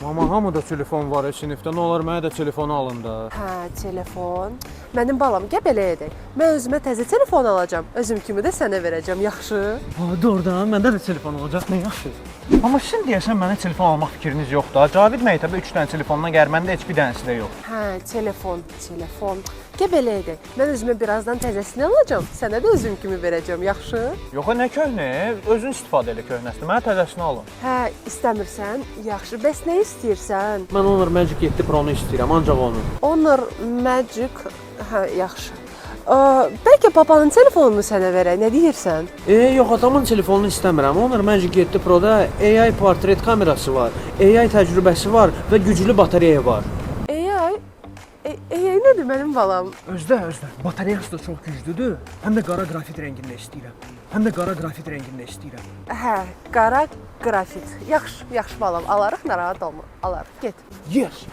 Mama, hamıda telefon var sinifdə. Nə olar mənə də telefonu alın da. Hə, telefon. Mənim balam, gəl belə edək. Mən özümə təzə telefon alacağam. Özüm kimi də sənə verəcəm, yaxşı? Ha, doğrudan məndə də telefon olacaq. Nə yaxşı. Amma sizin deyəsən mənə telefon almaq fikriniz yoxdur. Ha? Cavid məktəbə 3 dənə telefondan gəlir, məndə heç bir dənəsi də yox. Hə, telefon, telefon. Gəl belə edək. Mən özümə birazdan təzəsini alacağam. Sənə də özüm kimi verəcəm, yaxşı? Yox, nə köhnə? Özün istifadə elə köhnəsini. Mənə təzəsini alın. Hə, istəmirsən? Yaxşı. Bəs nə istəyirsən? Mən Honor Magic 7 Pro-nu istəyirəm, ancaq onu. Honor Magic, hə, yaxşı. Bəlkə babanın telefonunu sənə verək, nə deyirsən? Yox, atamın telefonunu istəmirəm. Honor Magic 7 Pro-da AI portret kamerası var, AI təcrübəsi var və güclü batareya var. AI? AI nədir mənim balam? Özdə, özdə. Batareyası da çox güclüdür. Həm də qara qrafit rəngində istəyirəm. Həm də qara qrafit rəngində istəyirəm. Hə, qara qrafit. Yaxşı, yaxşı balam, alarıq, narahat olma. Alarıq. Get. Yes.